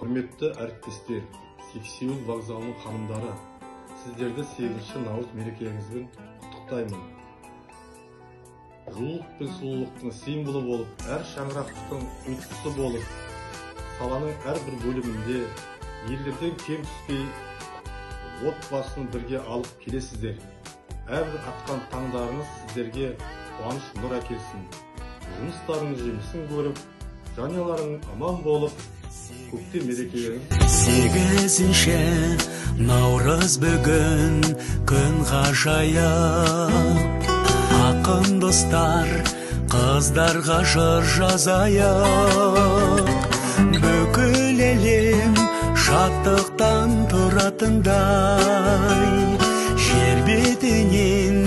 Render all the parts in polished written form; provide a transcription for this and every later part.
Құрметті әріптестер, Сексеуіл вокзалының ханымдары, сіздерді 8 наурыз мерекелеріңізбен құттықтаймын. Жылулық пен сұлулықтың символы болып, әр шаңырақтың ұйытқысы болып, саланың әрбір бөлімінде ерлерден кем түспей отбасын бірге алып келесіздер. Әрбір атқан таңдарыңыз сіздерге қуаныш нұр әкелсін. Жұмыстарыңыз жемісін көріп, жанұяларың аман болып, көктем мерекелеріңіз. 8 наурыз бүгін күн ғажайып. Ақын достар қыздарға жыр жазайық. Бүкіл әлем шаттықтан тұратындай, жер бетінен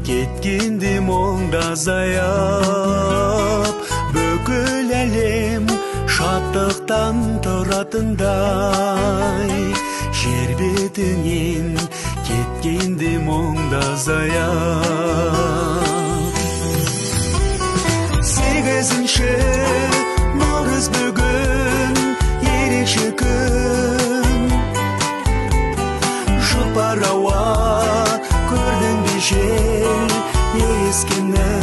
кеткенде мұңда азайып. Бүкіл әлем шаттықтан тұратындай, жер бетінен кеткенде мұңда азайып. 8 наурыз бүгін ерекше күн. Жұпар ауа көрдің бе жел ескенін?